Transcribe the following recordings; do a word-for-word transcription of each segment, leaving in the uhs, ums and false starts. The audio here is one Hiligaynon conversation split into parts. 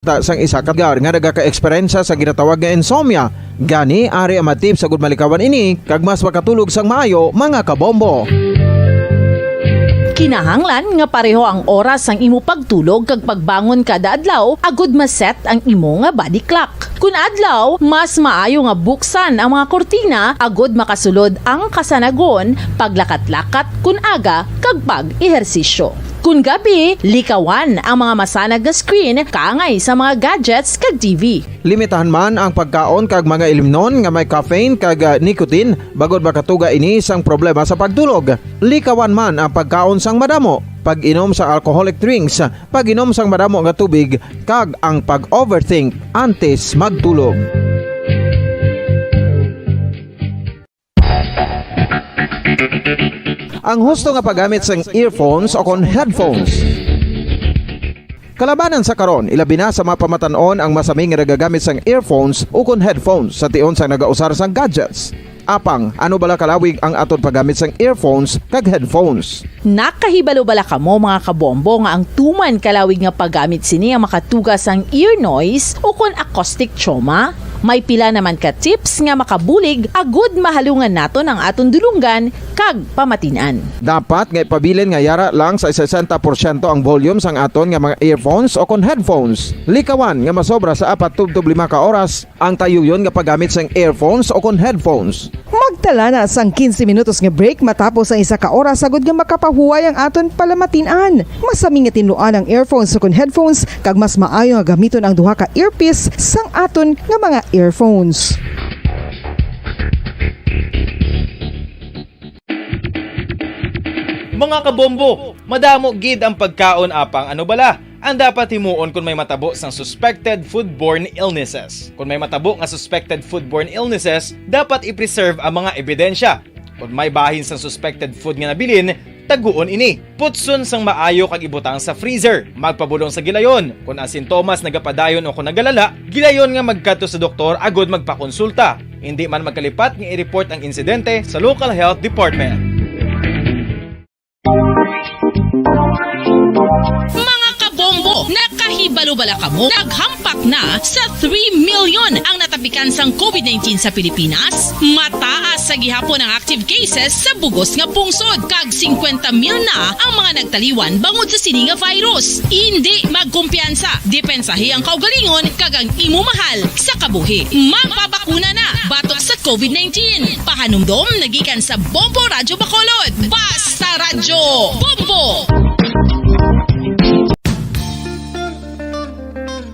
Ta sang isa ka lugar nga nagaka-eksperyensya sa ginatawag nga insomnia. Gani, ari ang mga tips agud malikawan ini kag mas makatulog sang maayo, mga kabombo. Kinahanglan nga pareho ang oras sang imo pagtulog kag pagbangon kada adlaw agud ma-set ang imo nga body clock. Kun adlaw, mas maayo nga buksan ang mga kurtina agud makasulod ang kasanagon, paglakat-lakat kun aga, kag pag-ehersisyo. Kun gabi, likawan ang mga masanag nga screen kaangay sa mga gadgets kag T V. Limitahan man ang pagkaon kag mga ilimnon nga may caffeine kag, ah, nicotine, bangod makatuga ini sang problema sa pagtulog. Likawan man ang pagkaon sang madamo, pag-inom sa alcoholic drinks, pag-inom sang madamo nga tubig, kag ang pag-overthink antes magtulog. Ang husto nga paggamit sang earphones o kon headphones. Kalabanan sa karon, ilabi na sa mga pamatan-on ang masami nga nagagamit sang earphones o kon headphones sa tion sang nagausar sang gadgets. Apang, ano bala kalawig ang aton paggamit sang earphones kag headphones? Nakahibalo bala kamo, mga kabombo, nga ang tuman kalawig nga paggamit sini ang makatuga sang ear noise o kon acoustic trauma? May pila naman ka tips nga makabulig agud mahalungan naton ang aton dulonggan kag pamatin-an. Dapat nga ipabilin nga yara lang sa sesenta porsyento ang volume sang aton nga mga earphones o kon headphones. Likawan nga masobra sa apat tubtob lima ka oras ang tayuyon nga paggamit sang earphones o kon headphones. Magtala na sang quince minutos nga break matapos ang isa ka oras, agud nga makapahuway ang aton palamatin-an. Masami nga tinluan ang earphones o kon headphones, kag mas maayo nga gamiton ang duha ka earpiece sang aton nga mga earphones. Mga kabombo, madamo gid ang pagkaon, apang ano bala ang dapat himuon kon may matabo sang suspected foodborne illnesses? Kon may matabo nga suspected foodborne illnesses, dapat i-preserve ang mga ebidensya. Kon may bahin sang suspected food nga nabilin, taguon ini. Putson sang maayo kag ibutang sa freezer. Magpabulong sa gilayon. Kon ang sintomas nagapadayon o kon nagalala, gilayon nga magkadto sa doktor agud magpakonsulta. Indi man magkalipat nga i-report ang insidente sa local health department. Mga kabombo, nakahibalo bala kamo? Naghampak na sa three million ang natapikan sang covid nineteen sa Pilipinas. Mataas sa gihapon ang active cases sa bugos nga pungsod, kag singkwenta mil na ang mga nagtaliwan bangod sa sini nga virus. Indi magkumpiyansa, depensahi ang kaugalingon kag ang imo mahal sa kabuhi. Magpabakuna na batok sa covid nineteen. Pahanumdom nagikan sa Bombo Radyo Bacolod. Basta Radyo Bombo!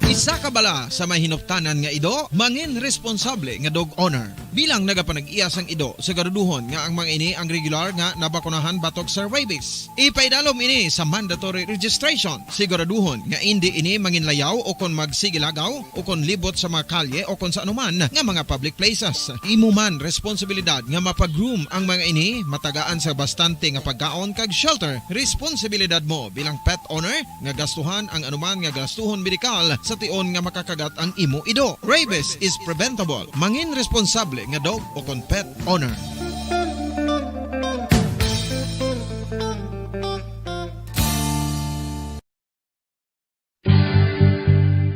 Isa ka bala sa may hinuptanan nga ido, mangin responsable nga dog owner. Bilang nagapanag-iya sang ido, siguraduhon nga ang mga ini ang regular nga nabakunahan batok sa rabies. Ipaidalom ini sa mandatory registration. Siguraduhon nga indi ini manginlayaw o kon magsigilagaw o kon libot sa mga kalye o kon sa anuman nga mga public places. Imo man responsibilidad nga mapa-groom ang mga ini, matagaan sa bastante nga pagkaon kag shelter. Responsibilidad mo bilang pet owner nga gastuhan ang anuman nga gastuhon medikal sa tion nga makakagat ang imo ido. Rabies is preventable. Mangin responsable nga dog o kon pet owner.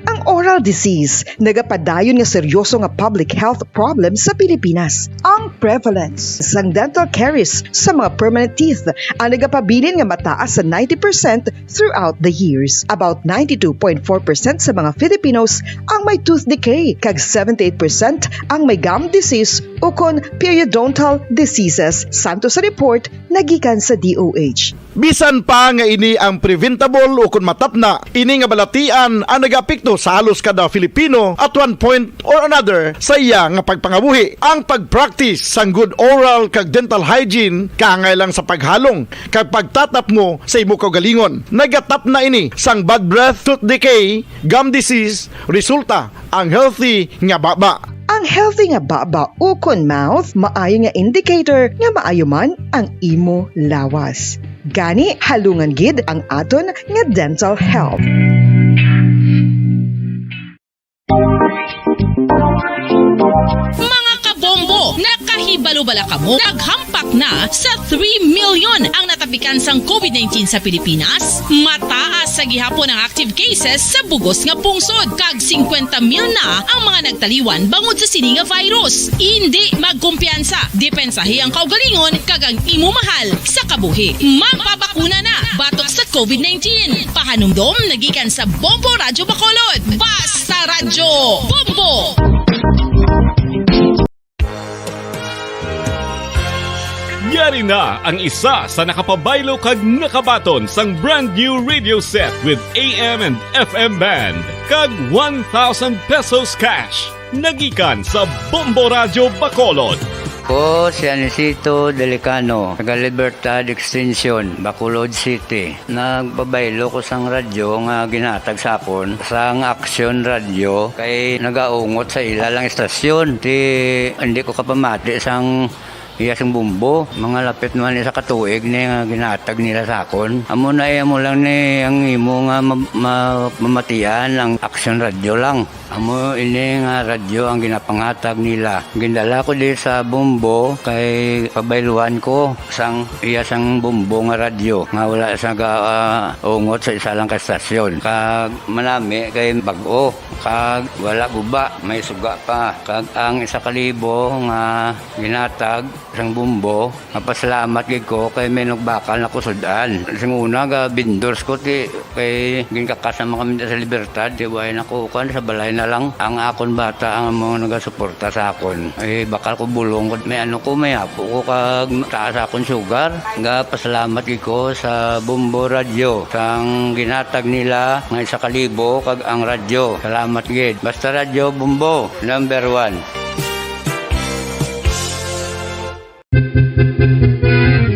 Ang oral disease nagapadayon nga seryoso nga public health problem sa Pilipinas. Ang prevalence sang dental caries sa mga permanent teeth ang nagapabilin nga mataas sa ninety percent throughout the years. About ninety-two point four percent sa mga Filipinos ang may tooth decay, kag seventy-eight percent ang may gum disease ukon periodontal diseases, santo sa report nagikan sa D O H. Bisan pa nga ini ang preventable ukon matapna, ini nga balatian ang nagaapekto sa halos kada Filipino at one point or another sa iya nga pagpangabuhi. Ang pag-practice sang good oral kag dental hygiene kaangay lang sa paghalong kag pagtatapngo sa imo kaugalingon. Nagatapna ini sang bad breath, tooth decay, gum disease, resulta ang healthy nga baba. Ang healthy nga baba ukon mouth maayo nga indicator nga maayo man ang imo lawas. Gani, halungan gid ang aton nga dental health. Mga kabombo, nakahibalo Bala kamo, naghampak na sa three million ang natapikan sang COVID nineteen sa Pilipinas. Mataas sa gihapon ang active cases sa bugos nga pungsod, kag singkwenta mil na ang mga nagtaliwan bangod sa sini nga virus. Indi magkumpiyansa, depensahi ang kaugalingon kag ang imo mahal sa kabuhi. Magpabakuna na batok sa COVID nineteen. Pahanumdom nagikan sa Bombo Radyo Bacolod. Basta Radyo Bombo! Yari na ang isa sa nakapabaylo kag nakabaton sang brand new radio set with A M and F M band kag one thousand pesos cash. Nagikan sa Bombo Radyo Bacolod. Ko si Anisito Delicano, taga Libertad Extension, Bacolod City. Nagpabaylo ko sang radyo nga ginhatag sa akon sang Action Radio kay nagaungot sa ila lang istasyon. Ti, hindi ko kapamati sang iya sing Bombo. Mga lapit naman isa ka tuig ni nga ginhatag nila sa akon. Amo na, eh, amo lang ni ang imo nga ma-, ma-, mamatian ang Action Radio lang. Amo ini nga radyo ang ginapanghatag nila. Gindala ko di sa Bombo kay pabayluan ko sang iya sang Bombo nga radyo nga wala sa ga, ah, ungot sa isa lang ka stasyon. Kag manami kay bag-o, kag wala guba, may suga pa. Kag ang isa ka libo nga ginhatag sang Bombo, mapasalamat gid ko kay may nagbakal na ko sud-an. Sing una, ga vendors ko, ti, kay ginkakas naman kami sa Libertad, ti, way na ko, kuan, sa balay na lang. Ang akon bata ang mga nagasuporta sa akon. Eh, bakal ko bulong ko, may ano ko, may apo ko, kag taas akon sugar. Ga pasalamat gid ko sa Bombo Radyo, sang ginhatag nila nga isa ka libo, kag ang radyo. Salamat gid. Basta Radyo Bombo, number one.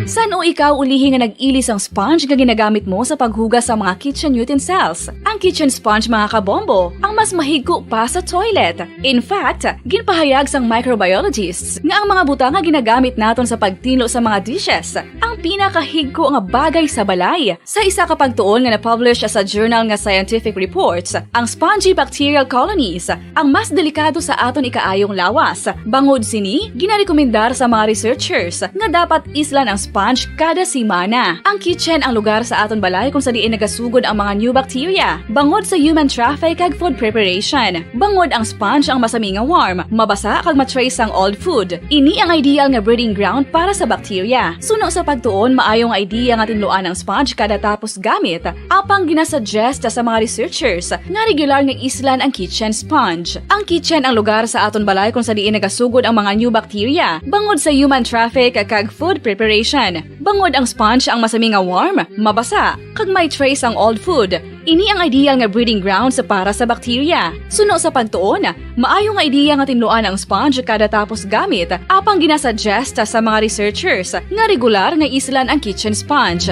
San-o ikaw ulihi nga nag-ili sang sponge nga ginagamit mo sa paghugas sa mga kitchen utensils? Ang kitchen sponge, mga kabombo, ang mas mahigko pa sa toilet. In fact, ginpahayag sang microbiologists nga ang mga butang nga ginagamit naton sa pagtinlo sa mga dishes ang pinakahigko nga bagay sa balay. Sa isa ka pagtuon nga na-publish sa journal nga Scientific Reports, ang spongy bacterial colonies ang mas delikado sa aton ikaayong lawas. Bangod sini, ginarekomendar sa mga researchers nga dapat islan ang sponge kada semana. Ang kitchen ang lugar sa aton balay kung sa diin nagasugod ang mga new bacteria bangod sa human traffic kag food preparation. Bangod ang sponge ang masami nga warm, mabasa kag ma-trace ang old food. Ini ang ideal nga breeding ground para sa bacteria. Suno sa pagtuon, maayo nga idea nga tinluan ang sponge kada tapos gamit, apang ginasuggest sa mga researchers nga regular nga islan ang kitchen sponge. Ang kitchen ang lugar sa aton balay kung sa diin nagasugod ang mga new bacteria bangod sa human traffic kag food preparation. Bangod ang sponge ang masami nga warm, mabasa, kag may trace ang old food, ini ang ideal nga breeding grounds para sa bacteria. Suno sa pagtuon, maayo nga ideya nga tinluan ang sponge kada tapos gamit, apang ginasuggest sa mga researchers nga regular nga islan ang kitchen sponge.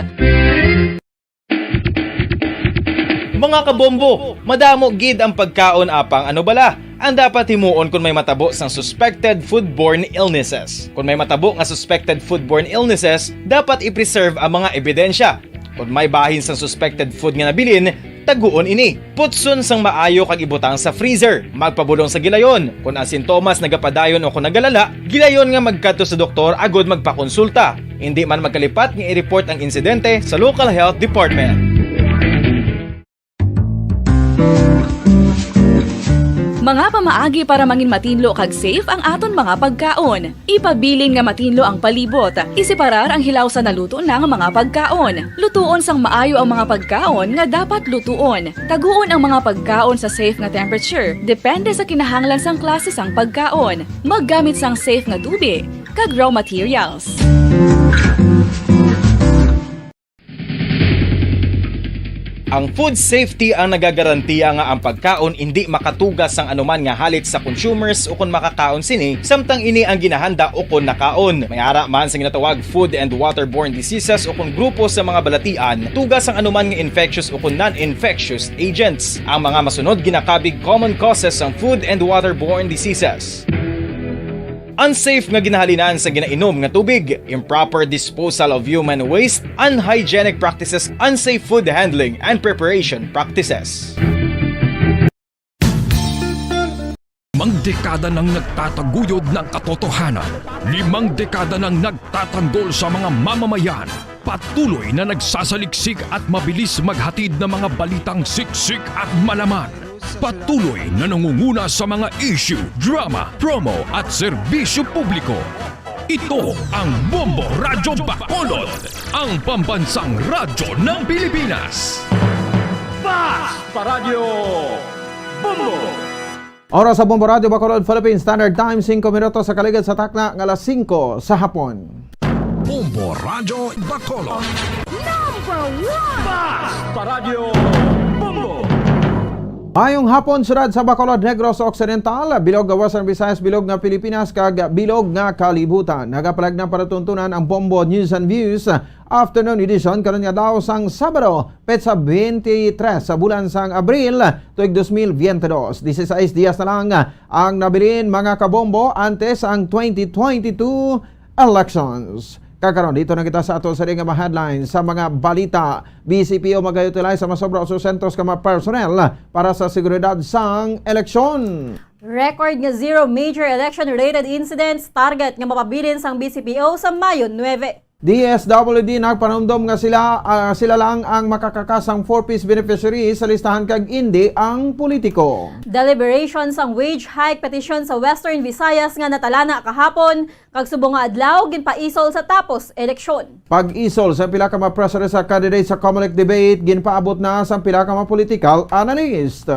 Mga kabombo, madamo gid ang pagkaon, apang ano bala ang dapat himuon kon may matabo sang suspected foodborne illnesses? Kon may matabo nga suspected foodborne illnesses, dapat i-preserve ang mga ebidensya. Kon may bahin sang suspected food nga nabilin, taguon ini. Putson sang maayo kag ibutang sa freezer. Magpabulong sa gilayon. Kon ang sintomas nagapadayon o kon nagalala, gilayon nga magkadto sa doktor agud magpakonsulta. Indi man magkalipat nga i-report ang insidente sa local health department. Mga pamaagi para mangin matinlo kag safe ang aton mga pagkaon. Ipabilin nga matinlo ang palibot. Iseparar ang hilaw sa naluto na nga mga pagkaon. Lutuon sang maayo ang mga pagkaon nga dapat lutuon. Taguon ang mga pagkaon sa safe nga temperature, depende sa kinahanglan sang klase sang pagkaon. Maggamit sang safe nga tubig kag raw materials. Ang food safety ang nagagarantiya nga ang pagkaon indi makatugas sang anuman nga halit sa consumers ukon makakaon sini, samtang ini ang ginahanda ukon nakaon. May ara man sa ginatawag food and waterborne diseases ukon grupo sa mga balatian, tugas sang anuman nga infectious ukon non-infectious agents. Ang mga masunod ginakabig common causes sang food and waterborne diseases. Unsafe nga ginahalinan sa ginainom nga tubig, improper disposal of human waste, unhygienic practices, unsafe food handling and preparation practices. Mang Dekada nang nagtataguyod ng katotohanan. Limang dekada nang nagtatanggol sa mga mamamayan. Patuloy na nagsasaliksik at mabilis maghatid ng mga balitang siksik at malaman. Patuloy na nangunguna sa mga issue, drama, promo at serbisyo publiko. Ito ang Bombo Radyo Bacolod, ang pambansang radyo ng Pilipinas. Fast Paradyo Bombo! Oras sa Bombo Radyo Bacolod, Philippine Standard Time, singko minutos sa kaligad sa takna nga alas singko sa hapon. Bombo Radyo Bacolod. Number one! Fast Paradyo Bombo! Mayong hapon, syudad sa Bacolod, Negros Occidental, bilog nga Western Visayas, bilog nga Pilipinas, kag bilog nga kalibutan. Nagapalag na palatuntunan ang Bombo News and Views Afternoon Edition karon nga adlaw sang Sabado, petsa twenty-three sa bulan sang Abril, tuig dos mil biyente dos. Dieciséis dias na lang ang nabilin, mga kabombo, antes ang twenty twenty-two elections. Kag karon, dito na kita sa ato sa nga mga headlines sa mga balita. B C P O mag-utilize sa masobra otso syentos ka mga personnel para sa seguridad sang eleksyon. Record nga zero major election-related incidents, target nga mapabilin sang B C P O sa Mayo nuebe. D S W D nagpanumdom nga sila, ah, sila lang ang makakaka sang four Ps beneficiary sa listahan kag indi ang politiko. Deliberation sang wage hike petition sa Western Visayas nga natalana kahapon, kag subong nga adlaw ginpaisol sa tapos eleksyon. Pag-isol sa pila ka mga press release sa candidate sa Comelec debate ginpaabot na sang pila ka mga political analyst.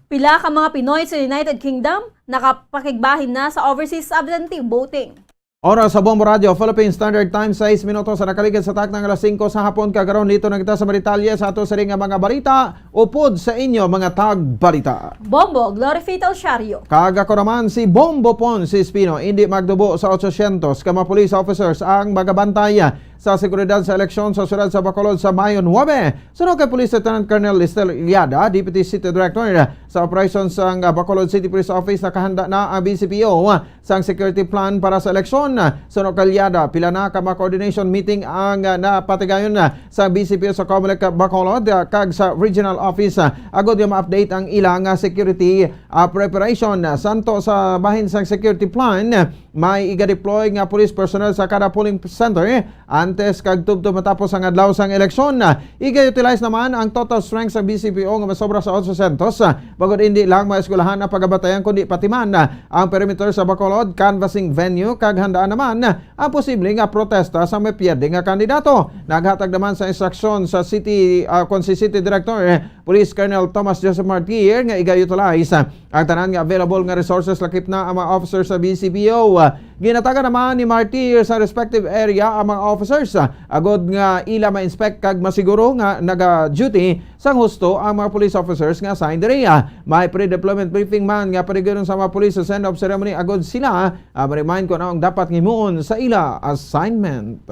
Pila ka mga Pinoy sa United Kingdom nakapakigbahin na sa overseas absentee voting. Oras sa Bombo Radyo, Philippine Standard Time, sais minutos sa nakaligid sa takna nga alas singko sa hapon. Kag karon, dito na kita sa maritalye sa ato sini nga mga balita upod sa inyo, mga tagbalita. Bombo, Glory Fatal Shario. Kag ako naman si Bombo Pon si Espino. Hindi magdubo sa otso syentos ka mga police officers ang magabantay sa seguridad sa eleksyon sa siyudad sa Bacolod sa Mayo nuebe. Suno kay Police Lieutenant Colonel Lester Liada, Deputy City Director sa Operations sang Bacolod City Police Office, nakahanda na ang B C P O sang security plan para sa eleksyon. Suno kay Liada, pila na ka mga coordination meeting ang, ah, napatigayon, ah, sa B C P O sa Comelec Bacolod, ah, kag sa regional office, ah, agod nga ma-update ang ilang, ah, security, ah, preparation. Santo sa bahin sang security plan, may iga-deploy nga police personnel sa kada polling center antes kag tubtob matapos ang adlaw sang eleksyon. Iga-utilize naman ang total strength sa B C P O nga masobra sa otso syentos, bangod hindi lang mga eskwelahan ang pagabatayan, kundi pati man ang perimeter sa Bacolod, canvassing venue, kag handaan naman ang posible nga protesta sa may pierde nga kandidato. Naghatag naman sa instruksyon sa city, ah, kon si City Director, eh, Police Colonel Thomas Joseph Martir nga iga-utilize ang tanan nga available nga resources, lakip na ang mga officers sa B C P O. Ginatagan naman ni Martir sa respective area ang mga officers, ah, agod nga ila ma-inspect kag masiguro nga naga-duty sang husto ang mga police officers nga assigned diri. May pre-deployment briefing man nga paligiron sa mga police sa send-off ceremony, agod sila, ah, ma-remind kung ano ang dapat nga himuon sa ila assignment.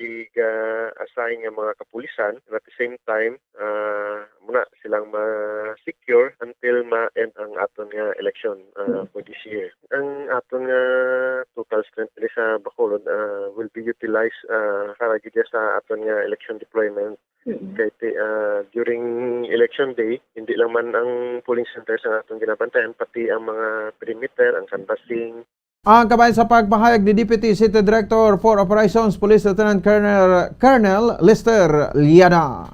Iga-assign nga mga kapulisan, and at the same time, ah, muna silang ma-secure until ma-end ang aton nga election, ah, Mm. for this year. Ang aton nga total strength diri sa Bacolod, ah, will be utilized, ah, para gid sa aton nga election deployment. Mm. Kay ti-, ah, during election day, hindi lang man ang polling center sa aton ginabantayan, pati ang mga perimeter, ang canvassing, Ang kabahin sa pagpahayag ni Deputy City Director for Operations, Police Lieutenant Colonel, Colonel Lester Liada.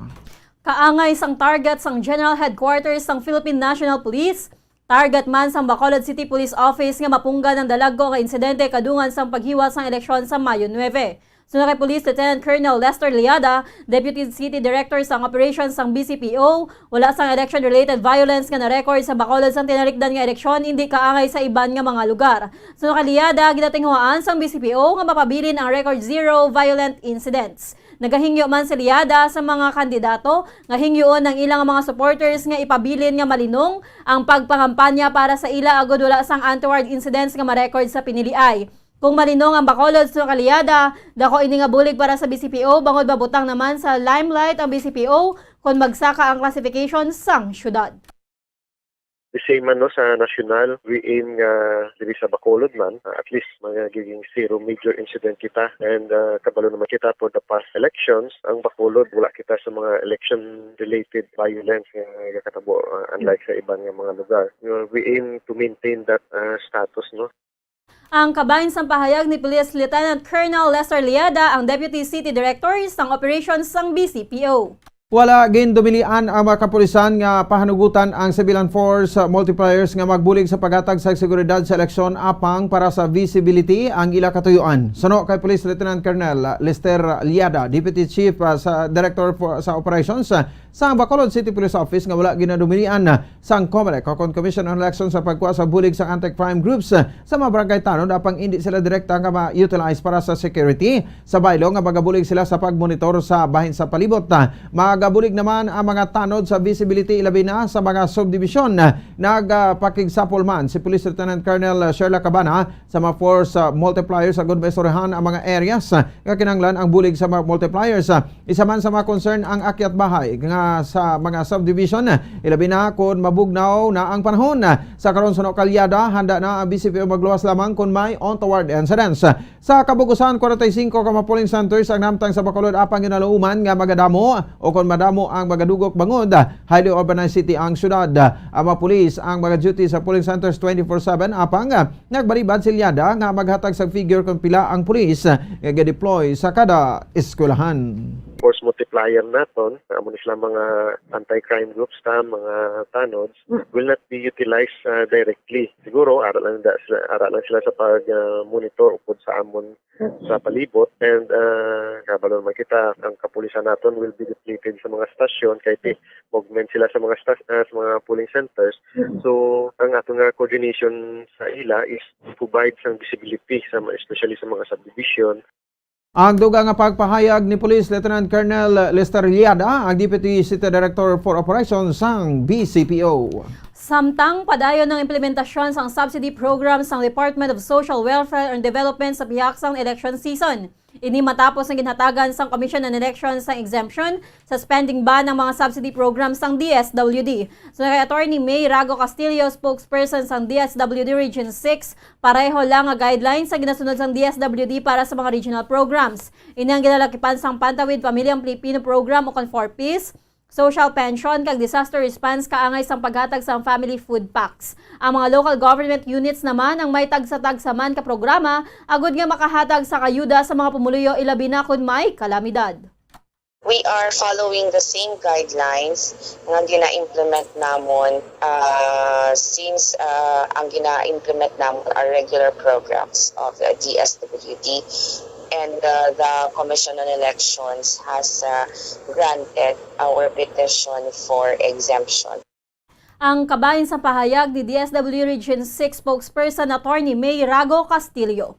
Kaangay sang target sang General Headquarters sang Philippine National Police, target man sang Bacolod City Police Office nga mapunggan ang dalagko nga insidente kadungan sang paghiwat sang eleksyon sa Mayo nuebe. Suno kay Police Lieutenant Colonel Lester Liada, Deputy City Director sang Operations sang B C P O, wala sang election-related violence nga na-record sa Bacolod sang tinalikdan nga eleksyon, indi kaangay sa iban nga mga lugar. Suno kay Liada, ginatinguhaan sang B C P O nga mapabilin ang record zero violent incidents. Nagahingyo man si Liada sa mga kandidato nga hingyoon ang ilang mga supporters nga ipabilin nga malinong ang pagpangampanya para sa ila agod wala sang untoward incidents nga ma-record sa piniliay. Kung malinong ang Bacolod, suno kay Liada, dako ini nga bulig para sa B C P O, bangod mabutang naman sa limelight ang B C P O kon magsaka ang classification sang syudad. The same man, no, sa national, we aim nga diri sa Bacolod man, ah, at least magiging zero major incident kita. And, ah, kabalo naman kita for the past elections, ang Bacolod, wala kita sa mga election-related violence nga nakatabo, ah, unlike sa iban nga mga lugar. Uh, we aim to maintain that, ah, status, no? Ang kabahin sang pahayag ni Police Lieutenant Colonel Lester Liada, ang Deputy City Director sang Operations sang B C P O. Wala gindumilian ang mga kapulisan nga pahanugutan ang civilian force multipliers nga magbulig sa paghatag sa seguridad sa eleksyon apang para sa visibility ang ila katuyuan. Suno kay Police Lieutenant Colonel Lester Liada, Deputy Chief, ah, sa Director for, sa Operations, ah, sa Bacolod City Police Office nga wala ginadumilian, ah, sang COMELEC o kon Commission on Elections sa pagkuha sa bulig sang anti-crime groups, ah, sa mga barangay tanod apang indi sila direkta nga ma-utilize para sa security. Sa baylo nga magabulig sila sa pagmonitor sa bahin sa palibot. Ah, magabulig naman ang mga tanod sa visibility, ilabi na sa mga subdivision, ah, nagapakigsapol man si Police Lieutenant Colonel Sherla Cabana sa mga force, ah, multipliers agud maistoryahan ang mga areas, ah, nga kinahanglan ang bulig sa mga multipliers. Ah, isa man sa mga concern ang akyat bahay nga sa mga subdivision, ah, ilabi na kon mabugnaw na ang panahon. Ah, sa karon, suno kay Liada, handa na ang B C P O magluwas lamang kon may untoward incidents. Sa kabug-usan, forty-five ka mga polling centers ang nahamtang sa Bacolod apang ginalauman nga magadamo o kon madamo ang magadugok bangod highly urbanized city ang syudad. Ang mga pulis ang mga duty sa polling centers twenty-four seven apang nagbalibad si Liada nga maghatag sa figure kung pila ang pulis nga ga-deploy sa kada eskwelahan. Force multiplier naton, amo ni sila mga anti-crime groups ta, mga tanods, will not be utilized, ah, directly. Siguro ara lang da sila, ara lang sila sa pag, ah, monitor upod sa amon sa palibot, and, ah, kabalo naman kita, ang kapulisan naton will be depleted sa mga stasyon kay ti-, mag-augment sila sa mga stas-, ah, sa mga polling centers. So ang aton nga coordination sa ila is provide sang visibility sa mga, especially sa mga subdivision. Ang dugang nga pagpahayag ni Police Lieutenant Colonel Lester Liada, ang Deputy City Director for Operations sang B C P O. Samtang padayon ang implementasyon sang subsidy program sang Department of Social Welfare and Development sa pihak sang election season. Ini matapos ang ginhatagan sang Commission on Elections sang exemption sa spending ban ang mga subsidy program sang D S W D. Suno kay Attorney May Rago Castillo, spokesperson sang D S W D Region six, pareho lang nga guidelines ang ginasunod sang D S W D para sa mga regional programs. Ini ang ginalakipan sang Pantawid Pamilyang Pilipino Program o kon four Ps, social pension, kag disaster response kaangay sang paghatag sang family food packs. Ang mga local government units naman ang may tagsa-tagsa man ka programa agud nga makahatag sang ayuda sa mga pumuluyo, ilabi na kon may kalamidad. We are following the same guidelines nga gina-implement namon, ah, since, ah, ang gina-implement namon are regular programs of the D S W D, and, ah, the Commission on Elections has, ah, granted our petition for exemption. Ang kabahin sa pahayag ni D S W Region six spokesperson Attorney May Rago Castillo.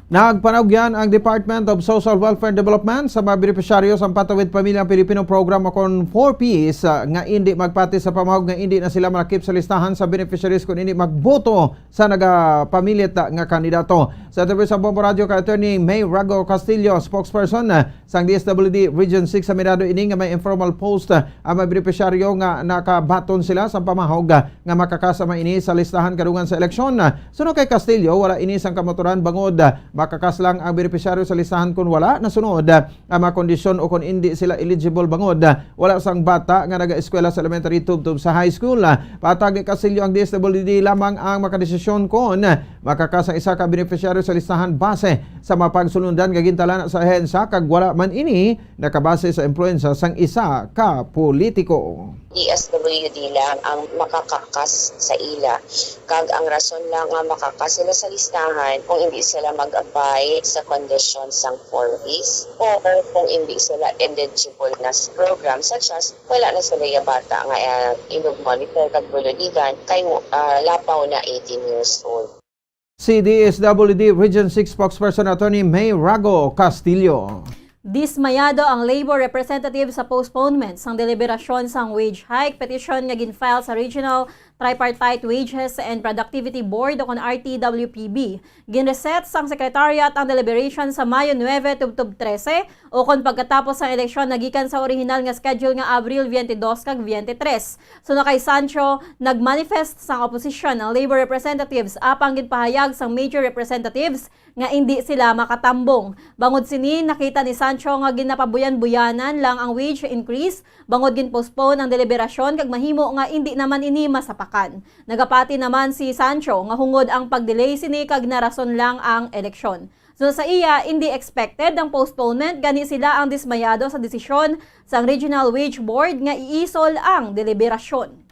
Nagpanugyan ang Department of Social Welfare and Development sa mga benepisyaryo sa Pantawid Pamilyang Pilipino Program o kon four Ps, ah, nga indi magpati sa pamahog nga indi na sila malakip sa listahan sa beneficiaries kon indi magboto sa nagapamilit nga kandidato. Sa interview sa Bombo Radio kay Attorney May Rago Castillo, spokesperson, ah, sang D S W D Region six, aminado ini nga may informal post, ah, ang mga benepisyaryo nga nakabaton sila sa pamahog, ah, nga makakasama ini sa listahan kadungan sa eleksyon. Suno kay Castillo, wala ini sang kamaturan bangod, ah, makakas lang ang benepisyaryo sa listahan kon wala nasunod, ah, ang mga kondisyon o kon indi sila eligible bangod, ah, wala sang bata nga nagaeskwela sa elementary tubtob sa high school. Ah, patag ni Castillo, ang D S W D lamang ang makadesisyon kon makakas ang isa ka benepisyaryo sa listahan base sa mga pagsulundan nga gintalana sa ahensya, kag wala man ini nakabase sa impluwensya sang isa ka politiko. D S W D lang ang makakakas sa ila, kag ang rason lang nga makakas sila sa listahan kung hindi sila mag-abide sa kondisyon sang four Ps o kung hindi sila eligible na sa program, such as wala na sila ya bata nga, eh, inugmon ni Sir kag Buludigan kay, ah, lapaw na eighteen years old. Si D S W D Region six spokesperson Attorney May Rago Castillo. Dismayado ang labor representative sa postponement sang deliberasyon sang wage hike petition nga gin-file sa Regional Tripartite Wages and Productivity Board o kon R T W P B. Gin-reset sang secretariat ang deliberation sa Mayo nuebe tubtob trese, o kon pagkatapos sang eleksyon nagikan sa orihinal nga schedule nga Abril twenty-dos kag twenty-three. Suno kay Sancho, nag-manifest sang oposisyon ang labor representatives apang ginpahayag sang major representatives nga indi sila makatambong. Bangod sini, nakita ni Sancho nga ginapabuyan-buyanan lang ang wage increase bangod gin-postpone ang deliberasyon kag mahimo nga indi naman ini masapakan. Nagapati naman si Sancho nga hungod ang pag-delay sini kag narason lang ang eleksyon. So sa iya, indi expected ang postponement, gani sila ang dismayado sa desisyon sang Regional Wage Board nga iisol ang deliberasyon.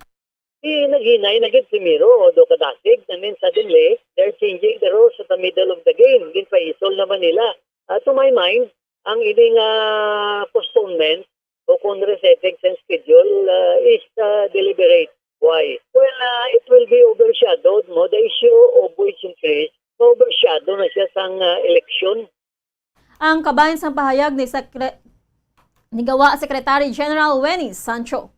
Di naghinay na gid primero o do kadasig, and then suddenly, they're changing the rules at the middle of the game. Ginpaisol naman nila. Ah, to my mind, ang ining, ah, postponement o kung resetting sa schedule, ah, is, ah, deliberate. Why? Well, ah, it will be overshadowed mo the issue of wage increase. Ma-overshadow na siya sang, ah, eleksyon. Ang kabahin sang pahayag ni Sekre-, ni Gawa Secretary General Wenny Sancho.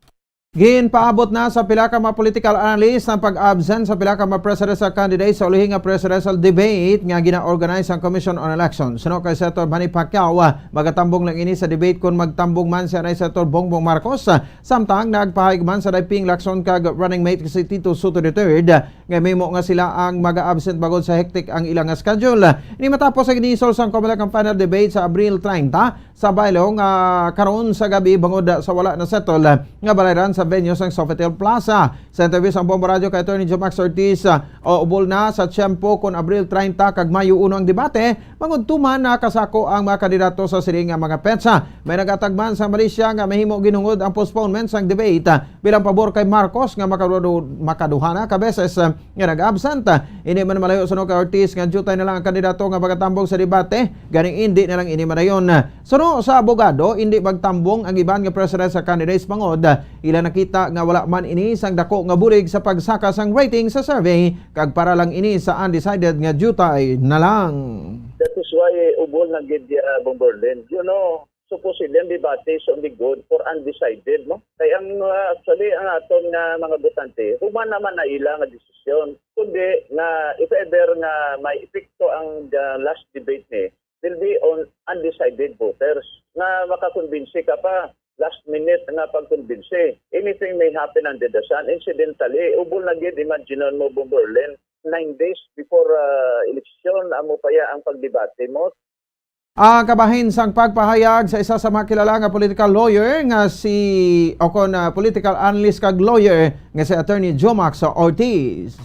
Ginpaabot na sa pila ka mga political analyst ang pag-absent sa pila ka mga presidential candidates sa ulihi nga presidential debate nga gina-organize sang Commission on Elections. Suno kay Senator Manny Pacquiao, magatambong lang ini sa debate kon magtambong man si anay Senator Bongbong Marcos. Samtang nagpahayag man si anay Ping Lacson kag running mate si Tito Sotto the third nga mahimo nga sila ang maga-absent bangod sa hectic ang ila nga schedule. Ini matapos ang ginisol sang Comelec ang final debate sa Abril treinta sa Bailong, ah, karon sa gabi bangod sa wala na settle nga balayran sa venue sang Sofitel Plaza. Sa interview sang Bombo Radio kay Attorney Jomax Ortiz, ah, ubol na sa tiyempo kon Abril treinta kag Mayo uno ang debate, bangod tuman nakasako ang mga kandidato sa sini nga mga petsa. May nag-atag man sa Malaysia nga mahimo ginungod ang postponement sang debate, ah, bilang pabor kay Marcos nga makadu-, makaduha na ka beses, ah, nga nag-absent. Indi man malayo suno kay Ortiz nga diutay na lang ang kandidato nga magatambong sa debate, gani indi na lang ini madayon. Suno sa abogado, indi magtambong ang iban nga presidential candidates bangod ila nakita nga wala man ini sang dako nga bulig sa pagsaka sang rating sa survey, kag para lang ini sa undecided nga diutay na lang. That is why, eh, ubol na gid, ah, Bomberlin. You know, supposedly ang debate is only good for undecided, no? Kay ang, ah, actually, ang aton nga mga botante, human naman na ila nga desisyon. Kundi nga, if ever nga may epekto ang, ah, last debate ni, will be on undecided voters nga makakumbinsi ka pa, last minute nga pagkumbinsi. Anything may happen under the sun. Incidentally, ubol na gid, imagine mo, Bomberlin, nine days before, ah, election, amo pa ya ang pagdebate mo. Ang kabahin sang pagpahayag sa isa sa mga kilala nga political lawyer nga si, o kon, ah, political analyst kag lawyer nga si Attorney Jomax Ortiz.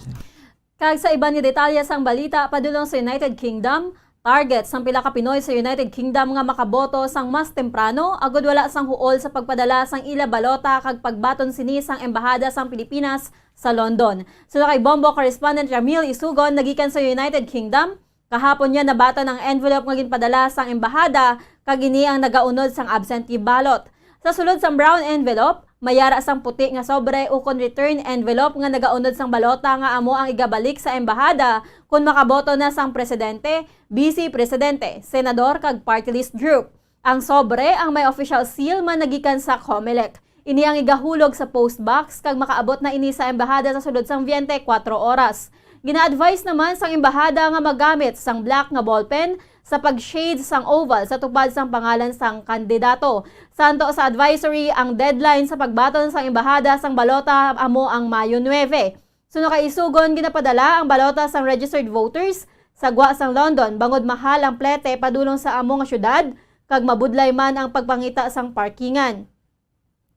Kag sa iban nga detalye sang balita padulong sa United Kingdom, target sang pila ka Pinoy sa United Kingdom nga makaboto sang mas temprano agud wala sang huol sa pagpadala sang ila balota kag pagbaton sini sang Embahada sang Pilipinas sa London. Suno kay Bombo correspondent Ramil Isugon, nagikan sa United Kingdom, kahapon niya nabaton ang envelope nga ginpadala sang embahada, kag ini ang nagaunod sang absentee ballot. Sa sulod sang brown envelope, may ara sang puti nga sobre ukon return envelope nga nagaunod sang balota nga amo ang igabalik sa embahada kon makaboto na sang presidente, vice presidente, senador, kag party list group. Ang sobre ang may official seal man nagikan sa Comelec. Ini ang igahulog sa post box kag makaabot na ini sa embahada sa sulod sang twenty-four oras. Gina-advise naman sang embahada nga magamit sang black nga ballpen sa pag-shade sang oval sa tupad sang pangalan sang kandidato. Santo sa advisory, ang deadline sa pagbaton sang embahada sang balota amo ang Mayo nuebe. Suno kay Isugon, ginapadala ang balota sang registered voters sa gwa sang London bangod mahal ang plete padulong sa amo nga syudad kag mabudlay man ang pagpangita sang parkingan.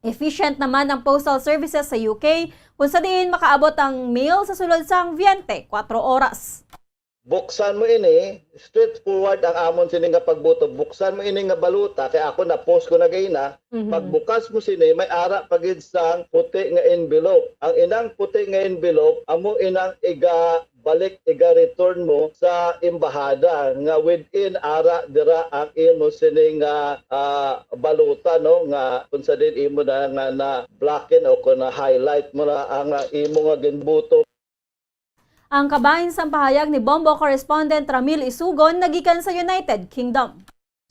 Efficient naman ang postal services sa U K, kung sa diin makaabot ang mail sa sulod sang twenty-four oras. Buksan mo ini, straightforward ang amon sini nga pagbuto. Buksan mo ini nga balota, kay ako na-post ko na gayna. Mhm. Pagbukas mo sini, may ara pa gid sang puti nga envelope. Ang inang puti nga envelope, amo inang iga balik, iga-return mo sa embahada nga within ara dira ang imo sini nga, ah, balota, no, nga kung sa din imo na, nga na-blacken o kung na-highlight mo na ang, ah, imo nga ginbuto. Ang kabahin sang pahayag ni Bombo correspondent Ramil Isugon nagikan sa United Kingdom.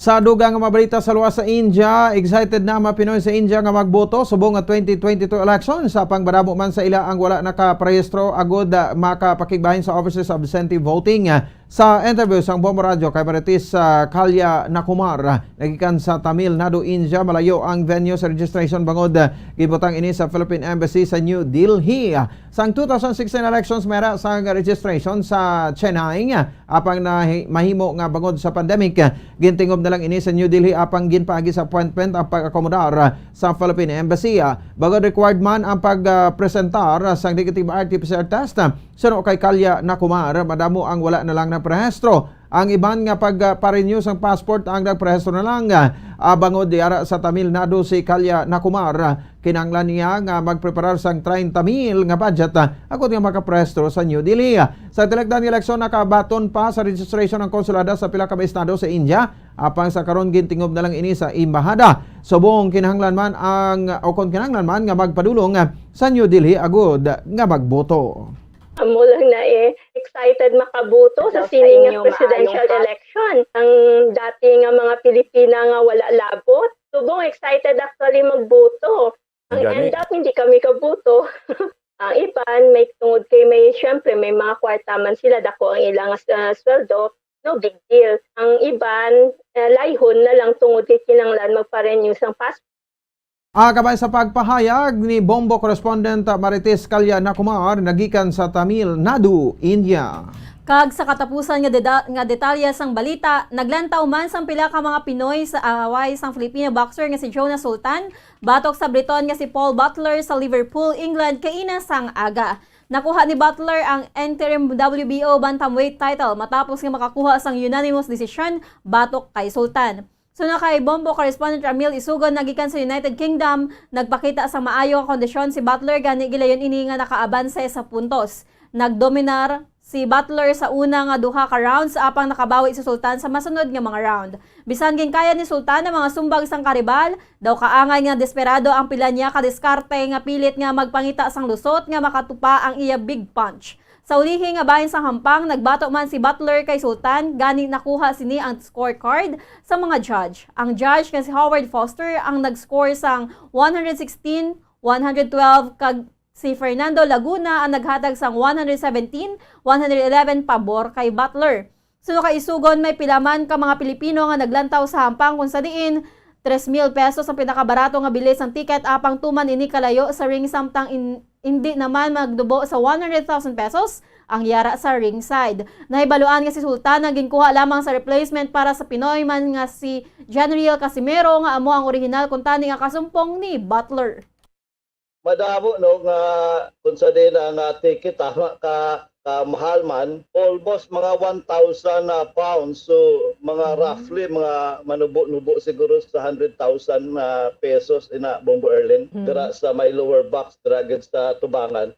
Sa dugang nga mga balita sa luwas sa India, excited na ang mga Pinoy sa India nga magboto subong nga twenty twenty-two election. Sa pangbaramo man sa ila ang wala nakaparehistro agud, ah, makapakigbahin sa Offices of Absentee Voting. Ah, sa interview sang Bombo Radio kay Marites, ah, Kalya Nakumar, ah, nagikan sa Tamil Nadu, India, malayo ang venue sa registration bangod, ah, gibutang ini sa Philippine Embassy sa New Delhi. Ah, sang two thousand sixteen elections, mera sang registration sa Chennai, ah, apang nahi-, mahimo nga bangod sa pandemic, ah, gintingob na lang ini sa New Delhi apang ginpaagi sa appointment ang pag-akomodar, ah, sa Philippine Embassy. Ah, bangod required man ang pag, ah, presentar, ah, sang negative R T P C R test, ah, suno kay Kalya Nakumar, madamo ang wala na lang naparehistro. Ang iban nga pag, ah, pa-renew sang passport ang nagparehistro na lang. Ah, bangod yara sa Tamil Nadu si Kalya Nakumar, ah, kinahanglan niya nga magpreparar sang treinta mil nga budget, ah, agod nga makaparehistro sa New Delhi. Sa tinalagdan nga eleksyon, nakabaton pa sa registration ang konsulada sa pila ka mga estado sa India, apang sa karon gintingob na lang ini sa embahada. Subong kinahanglan man ang, o kon kinahanglan man nga magpadulong, ah, sa New Delhi agud nga magboto. Amo lang na eh, excited makaboto sa Daw sa sini nga inyo presidential maayo ka. Election. Ang dati nga mga Pilipina nga wala labot, subong excited actually magboto. Ang Gani. End up, hindi kami kaboto. Ang iban, may tungod kay may, syempre, may mga kwarta man sila, dako ang ilang, ah, sweldo, no big deal. Ang iban, ah, layhon na lang tungod kay kinahanglan magpa-renew sang passport. Ah, kabay sa pagpahayag ni Bombo correspondent Marites Kalya Nakumar, nagikan sa Tamil Nadu, India. Kag sa katapusan nga deda-, nga detalye sang balita, naglantaw man sang pila ka mga Pinoy sa away sang Filipino boxer nga si Jonas Sultan batok sa Briton nga si Paul Butler sa Liverpool, England, kaina sang aga. Nakuha ni Butler ang interim W B O bantamweight title matapos nga makakuha sang unanimous decision batok kay Sultan. Suno kay Bombo correspondent Ramil Isugon nagikan sa United Kingdom, nagpakita sa maayo nga kondisyon si Butler, gani gilayon ini nga nakaabanse sa puntos. Nagdominar si Butler sa una nga duha ka rounds, apang nakabawi si Sultan sa masunod nga mga round. Bisan ginkaya ni Sultan ang mga sumbag sang karibal, daw kaangay nga desperado ang pila niya ka diskarte nga pilit nga magpangita sang lusot nga makatupa ang iya big punch. Sa ulihi nga bahin sang hampang, nagbato man si Butler kay Sultan, gani nakuha sini ang scorecard sa mga judge. Ang judge nga si Howard Foster ang nag-score sang one hundred sixteen, one hundred twelve, kag si Fernando Laguna ang naghatag sang one hundred seventeen, one hundred eleven pabor kay Butler. Suno kay Isugon, may pila man ka mga Pilipino nga naglantaw sa hampang, kung sa diin tres mil pesos ang pinakabarato nga bili sang ticket, apang tuman ini kalayo sa ring, samtang in-, indi naman magdubo sa one hundred thousand pesos ang yara sa ringside. Nahibaluan nga si Sultan ang ginkuha lamang sa replacement para sa Pinoy man nga si Jenriel Casimero, nga amo ang orihinal kuntani nga kasumpong ni Butler. Madamo, no, nga kung sa din ang, ah, ticket, tama ka, ka mahal man, almost mga one thousand, ah, pounds. So, mga, mm, roughly, mga manubo-nubo siguro sa hundred thousand, ah, pesos, ina, Bombo Erlin, mm, dira sa may lower box, dira gid sa tubangan.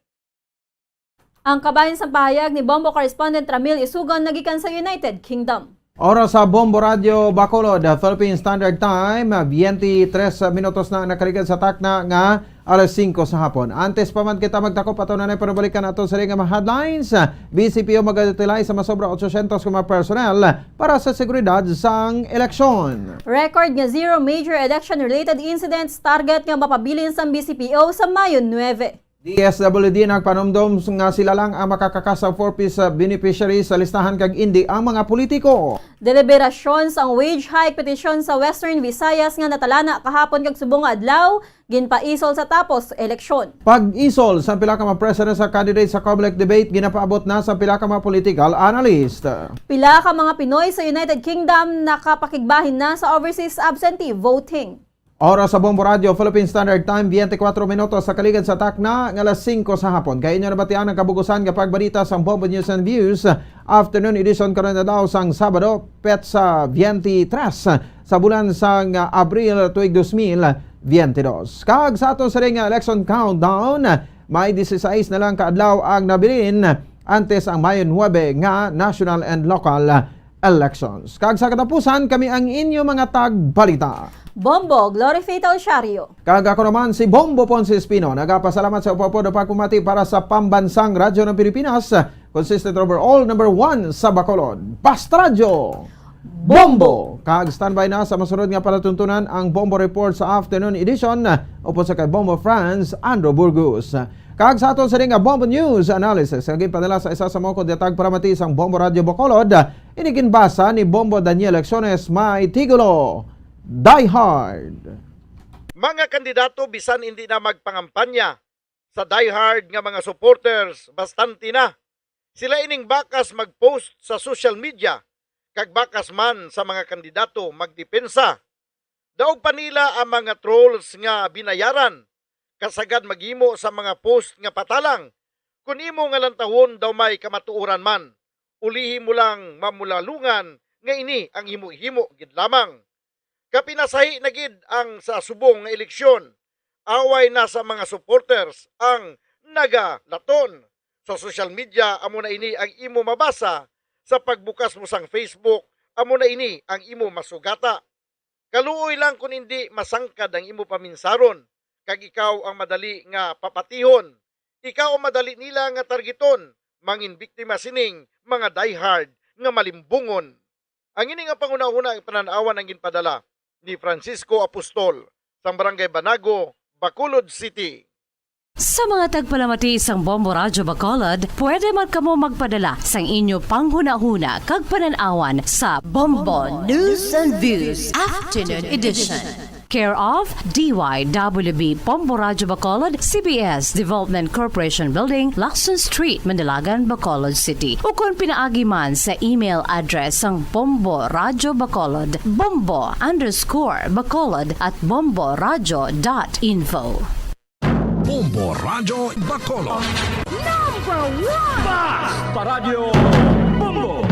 Ang kabahin sang pahayag ni Bombo correspondent Ramil Isugon nagikan sa United Kingdom. Oras sa Bombo Radyo Bacolod, Philippine Standard Time, twenty-three minutos na nakaligad sa takna nga alas singko sa hapon. Antes pa man kita magtakop, ato na na panubalikan ato sa nga mga headlines. B C P O magatutilay sa masobra otsosyentos ka mga personnel para sa seguridad sang eleksyon. Record nga zero major election-related incidents target nga mapabilin sang B C P O sa Mayo nuebe. D S W D nagpanumdom nga sila lang ang makakakas sa four Ps beneficiaries sa listahan kag indi ang mga politiko. Deliberasyon sang wage hike petition sa Western Visayas nga natalana kahapon kag subong nga adlaw, ginpaisol sa tapos eleksyon. Pag-isol sa pila ka mga presidential candidate sa Comelec debate ginapaabot na sa pila ka mga political analyst. Pila ka mga Pinoy sa United Kingdom nakapakigbahin na sa overseas absentee voting. Oras sa Bombo Radyo, Philippine Standard Time, twenty-four minutos sa kaligad sa takna nga alas singko sa hapon. Kay inyo nabatian ang kabugusan nga pagbalita sa Bombo News and Views Afternoon Edition karon na daw sang Sabado, petsa twenty-three sa bulan sang Abril tuig dos mil twenty-dos. Kag sa aton siring nga election countdown, may dieciséis na lang ka adlaw ang nabilin antes ang Mayo nuebe nga national and local elections. Kag sa katapusan, kami ang inyo mga tagbalita. Bombo, Glory Fatal Shario. Kag ako naman si Bombo Ponce Espino. Nagapasalamat sa upapod o pagpamati para sa Pambansang Radyo ng Pilipinas, consistent overall, number one sa Bacolod. Basta Radyo! Bombo! Kag standby na sa masunod nga palatuntunan ang Bombo Report sa afternoon edition, upod sa kay Bombo Franz Andrew Burgos. Kag sa aton sini nga Bombo News Analysis nga ginpadala sa isa sa mga kudyatag paramati sang Bombo Radyo Bacolod, ini ginbasa ni Bombo Daniel Acciones, may titulo, Die Hard. Mga kandidato bisan hindi na magpangampanya, sa diehard nga mga supporters, bastante na. Sila ining bakas mag-post sa social media, kag bakas man sa mga kandidato magdepensa. Daog pa nila ang mga trolls nga binayaran, kasagad maghimo sa mga post nga patalang. Kun imo nga lantawon daw may kamatuoran man, ulihi mo lang mamulalungan nga ini ang himo-himo gid lamang. Kapinasahi na gid ang sa subong nga eleksyon. Away na sa mga supporters ang nagalaton. Sa social media, amo na ini ang imo mabasa. Sa pagbukas mo sang Facebook, amo na ini ang imo masugata. Kaluoy lang kun indi masangkad ang imo paminsaron, kag ikaw ang madali nga papatihon. Ikaw ang madali nila nga targeton, mangin biktima sining mga diehard nga malimbungon. Ang ini nga panghunahuna ang panan-awan ang ginpadala ni Francisco Apostol sang Barangay Banago, Bacolod City. Sa mga tagpalamati sang Bombo Radyo Bacolod, pwede man kamo magpadala sang inyo panghunahuna kag panan-awan sa Bombo News and Views Afternoon Edition. Care of D Y W B Bombo Radyo Bacolod, C B S Development Corporation Building, Lacson Street, Manalagan, Bacolod City. Ukon pinaagi man sa email address sang Bombo Radyo Bacolod, bombo underscore bacolod at bomboradyo dot info. Bombo Radyo Bacolod. Number one! Bas! Paradyo Bombo!